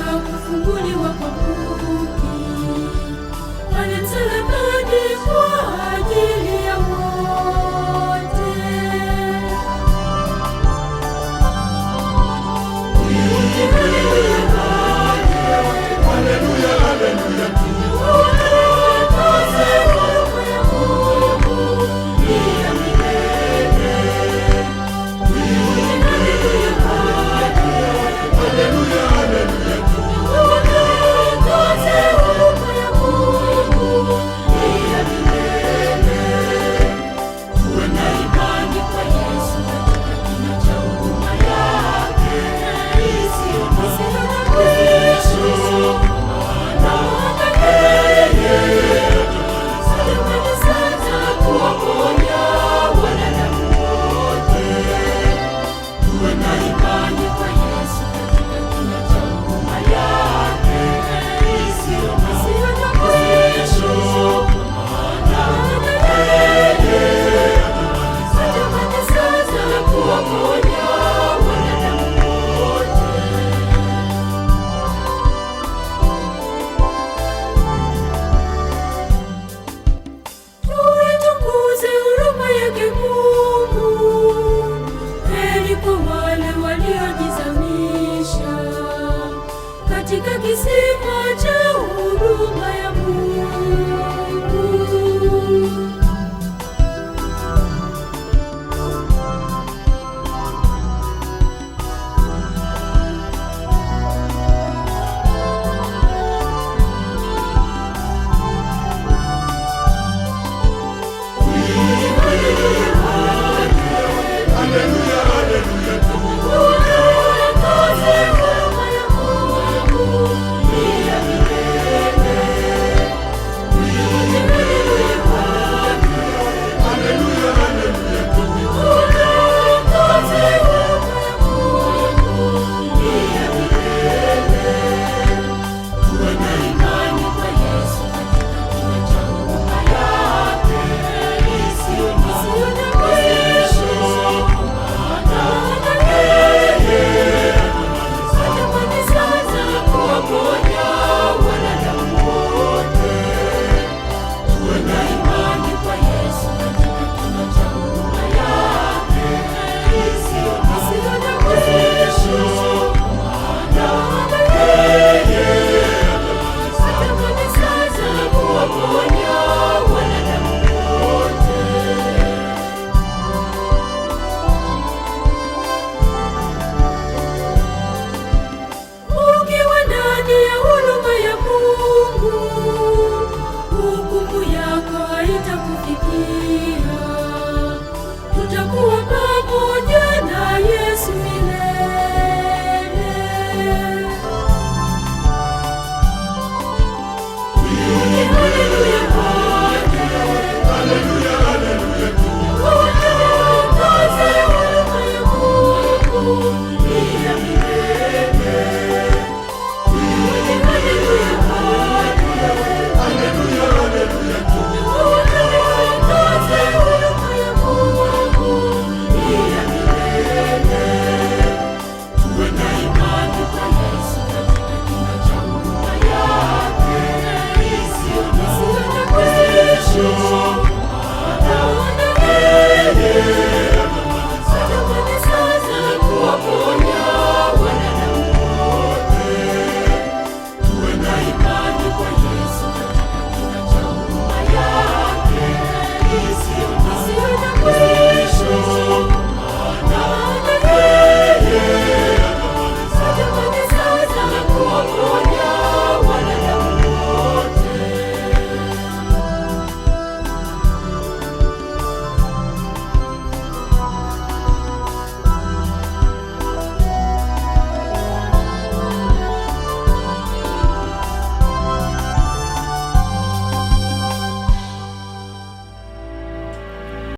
ya kufunguliwa kwa mkuki pale msalabani kwa ajili ya wote. Haleluya, haleluya. Huruma ya Mungu ni ya milele. Haleluya, haleluya. Huruma ya Mungu ni ya milele. Tuwe na imani kwa Yesu katika kina cha huruma yake isiyo na mwisho. Maana yeye atamani sana kuwaponya wanadamu wote. Tuwe na imani kwa Yesu katika kina cha huruma yake isiyo na mwisho. Maana yeye atamani sana kuwaponya wanadamu wote. Tuitukuze huruma yake Mungu. Heri kwa wale waliojizamisha katika kisima cha huruma ya Mungu.